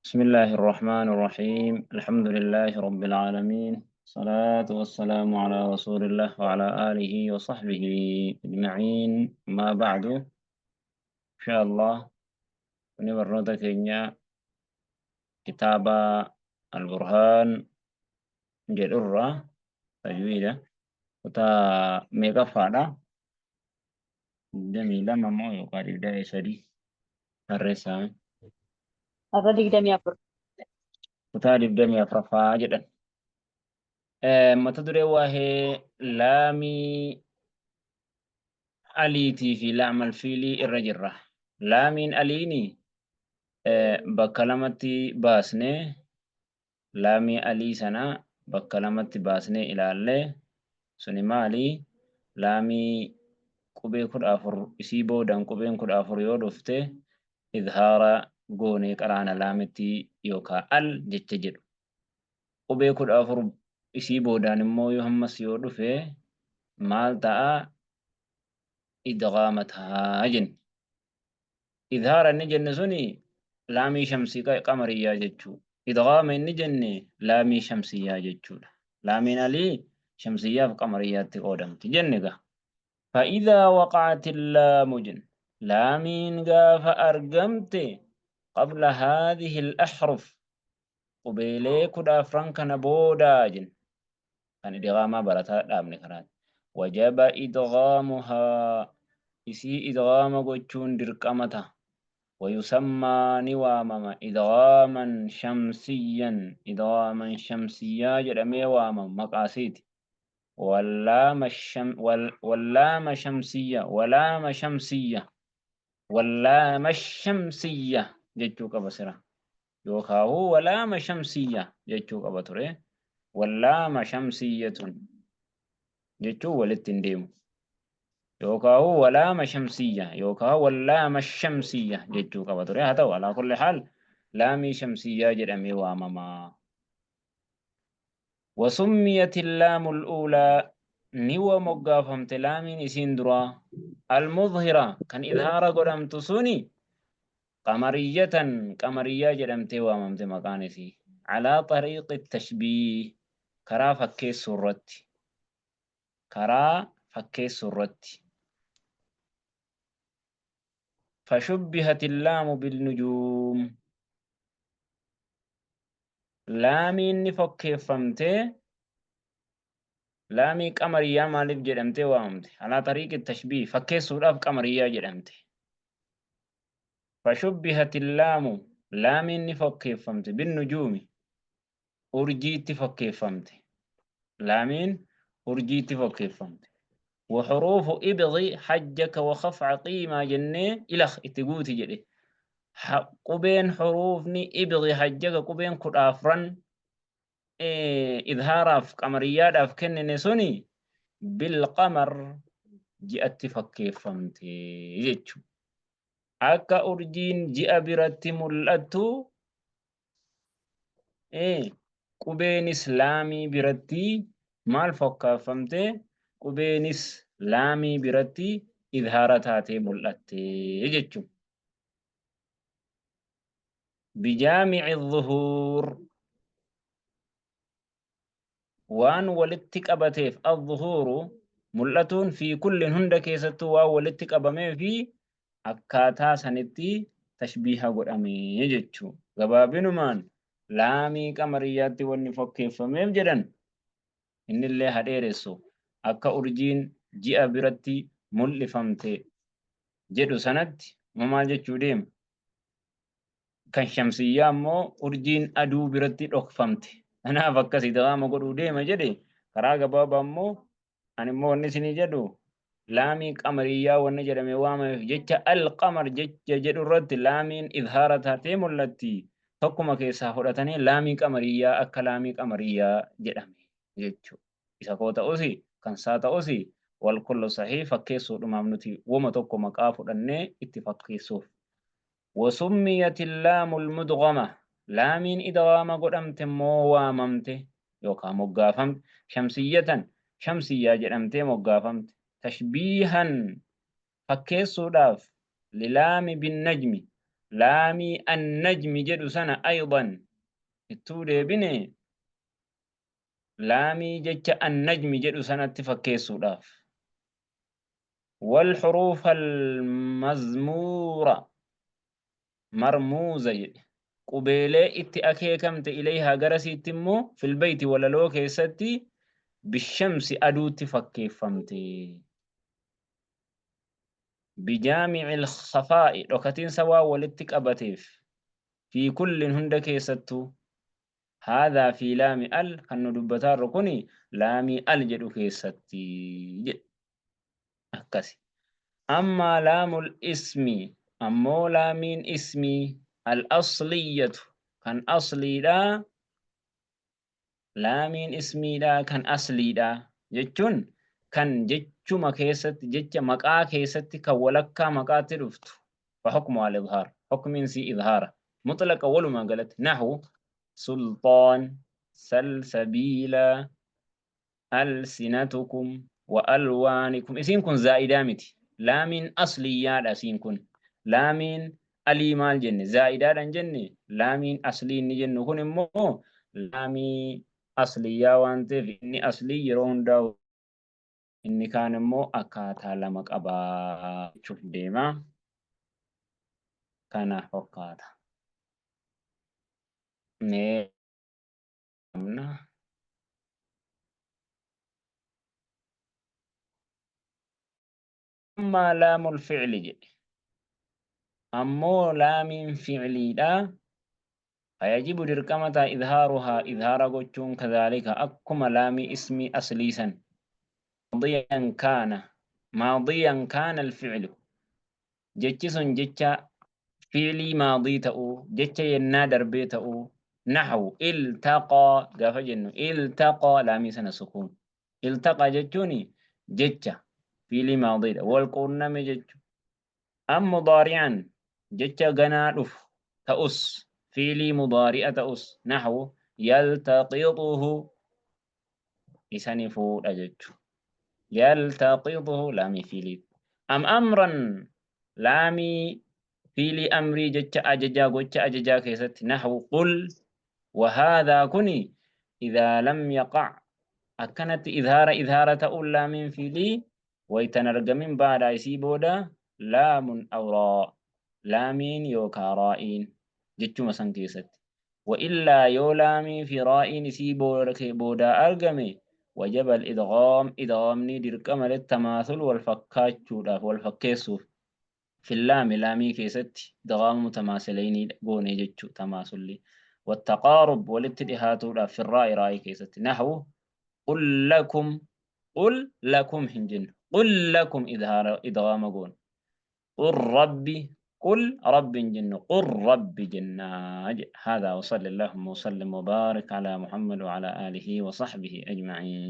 بسم الله الرحمن الرحيم. الحمد لله رب العالمين، الصلاة والسلام على رسول الله وعلى آله وصحبه أجمعين. ما بعد، إن شاء الله ونبرنوتا كينيا كتاب البرهان جدرة تجويدة كتا ميغا فادا 22 مو يقال 23 الرسالة. Har'a 24. Kutaa 24ffaa jedhan. Mata duree waa'ee laamii aliitii fi laamal fiilii irra jirra. Laamiin aliini bakka lamatti baasnee, laamii alii sana bakka lamatti baasnee ilaallee, suni maali? Laamii qubee 14 isii boodaan qubeen 14 yoo dhufte idhaara goonee qaraana laamitti yookaan al jecha jedhu. Qubee 14 isii boodaan immoo yoo hammas yoo dhufe maal ta'a? Idghaama ta'a jenne. Idhaara inni jenne suni laamii shamsii qamariyyaa jechuu. Idghaama inni jenne laamii shamsiyyaa jechuudha. Laamiin alii shamsiyyaa fi qamariyyaatti qoodamti jenne gaa. Fa'idhaa waqa'ati laamu jenne. Laamiin gaafa argamte qabla haadhihi al-ahruf qubeelee 14 kana boodaa jenne. Kan idghaamaa barataa dhaabne kanaati. Wajaba idghaamuhaa isii idghaama gochuun dirqama ta'a. Wayusammaa ni waamama idghaaman shamsiyyan, idghaaman shamsiyyaa jedhamee waamama maqaa isiiti. Wallaama sham wallaama shamsiyya, walaama shamsiyya, wallaama shamsiyya jechuu qaba sira. Yookaahuu walaama shamsiyya jechuu qaba ture. Wallaama shamsiyyatun jechuun walitti hin deemu. Yookaahuu walaama shamsiyya yookaa wallaama shamsiyya jechuu qaba ture. Haa ta'u, alaa kulli haal laamii shamsiyyaa jedhamee waamama. Wasummiyati laamul uulaa ni wa moggaafamte laamiin isiin duraa almudhira kan idhaara godhamtu suni qamariyyatan qamariyyaa jedhamtee waamamte maqaan isii. Alaa xariiqi tashbiih karaa fakkeessuu irratti. Karaa fakkeessuu irratti. Fashubbihat illaamu bilnujuum. Laamiin ni fakkeeffamtee, laamii qamariyyaa maaliif jedhamtee waamamte? Alaa xariiqi tashbiih fakkeessuudhaaf qamariyyaa jedhamte. Fashubbihat illaamu laamiin ni fakkeeffamte binnujuumi urjiitti fakkeeffamte. Laamiin urjiitti fakkeeffamte. Wa huruufu ibghi hajjaka wa khaf'a qiimaa jennee ilakh itti guuti jedhe. Qubeen huruufni ibghi hajjaka qubeen 14 idhaaraaf qamariyyaadhaaf kennine suni bilqamar ji'atti fakkeeffamte jechuudha. Akka urjiin ji'a biratti mul'attu qubeenis laamii biratti maal fakkaeffamte? Qubeenis laamii biratti idhaara taatee mul'atte jechuudha. Bijaami'i dhuhuur waan walitti qabateef, adh-dhuhuuru mul'atuun, fi kullin hunda keessattuu waan walitti qabamee fi akkaataa sanitti tashbiiha godhame jechuu. Gabaabinumaan laamii qamariyyaatti wanni fakkeeffameef jedhan innillee ha dheeressu akka urjiin ji'a biratti mul'ifamte jedhu sanatti maal jechuu deema? Kan shamsiyyaa immoo urjiin aduu biratti dhokfamte. Kanaaf akkas idghaama godhuu deema jedhe. Karaa gabaabaa immoo ani immoo wanni isinii jedhu laamii qamariyyaa wanni jedhame waamameef jecha al-qamar jecha jedhu irratti laamiin idhaara taatee mul'atti. Tokkuma keessaa fudhatanii laamii qamariyyaa akka laamii qamariyyaa jedhame jechuudha. Isa koo ta'usi kan saa ta'usi wal kullu sahih fakkeessuudhumaaf nuti woma tokko maqaa fudhannee itti fakkeessuuf. Wasummiyati laamul mudghama laamiin idghaama godhamte immoo waamamte yookaan moggaafamte shamsiyyatan shamsiyyaa jedhamtee moggaafamte tashbiihan fakkeessuudhaaf lilaami bin najmi Laamii annajmi jedhu sana aydan ittuu deebine laamii jecha annajmi jedhu sanatti fakkeessuudhaaf. Walxuruufa almazmuura marmuuza jedhe qubeelee itti akeekamte ilayhaa garasiitti immoo filbeyti walaloo keessatti bishamsi aduutti fakkeeffamte. Bijaami'il khafaa'i dhokatiinsa waan walitti qabateef fi kullin hunda keessattuu haadhaa fi laami al kan nu dubbataarru kuni laamii al jedhu keessatti jedhe akkasi. Ammaa laamul ismi ammoo laamiin ismii al asliyyatu kan asliidha. Laamiin ismiidha kan asliidha jechuun kan jechuma keessatti jecha maqaa keessatti kan walakkaa maqaatti dhuftu. Fa hukmu al idhaar hukmiin sii idhaara mutlaqa walumaa galatti nahu sulxaan salsabiila alsinatukum wa alwaanikum. Isiin kun zaa'idaa miti, laamiin asliyyaadha. Isiin kun laamiin alii maal jenne? Zaa'idaadha hin jenne. Laamiin aslii inni jennu kun immoo laamii asliyyaa waan ta'eef inni aslii yeroo hundaa, inni kaan immoo akkaataa lama qabaa jechuuf deema. Kana fakkaata. Mee qabna. Ammaa laamul fi'li jedhe. Ammoo laamiin fi'liidha. Fayajibu dirqama ta'a idhaaruhaa idhaara gochuun kadhaalika akkuma laamii ismii aslii san. Maadiyan kaana maadiyan kaana alfi'lu jechi sun jecha fi'lii maadii ta'uu, jecha yennaa darbee ta'uu, naxwu iltaqaa gaafa jennu iltaqaa laamii sana sukuun. Iltaqaa jechuun jecha fi'lii maadiidha, wal quunname jechu. Am mudaari'an jecha ganaa dhufu ta'us, fi'lii mudaari'a ta'us, naxwu yaltaqixuhu isani fuudha jechu. Yaltaqixuhu laamii fi'lii. Am amran laamii fi'lii amrii jecha ajajaa, gocha ajajaa keessatti, naxwu qul. Wahaadhaa kuni idhaa lam yaqac akkanatti idhaara idhaara ta'uun laamiin fi'lii waytan argamin ba'da isii booda laamun aw raa laamiin yookaa raa'iin jechuma san keessatti. Wa illaa yoo laamii fi raa'iin isii boodaa argame wajaba al-idghaam idghaamnii dirqama littamaathul wal fakkaachuudhaaf, wal fakkeessuuf, fillaami laamii keessatti idghaama mutamaasileynii goone jechuu tamaasulli wattaqaarub walitti dhihaatuudhaaf firraa'i raa'ii keessatti naxwu qul lakum qul lakum hin jennu, qul lakum idhaara idghaama goone, qul rabbi qul rabbi hin jennu, qul rabbi jennaa jedha. Haadaa wasalli allahumma wasallim wabaarik alaa Muhammad wa alaa aalihi wa sahbihi ajma'iin.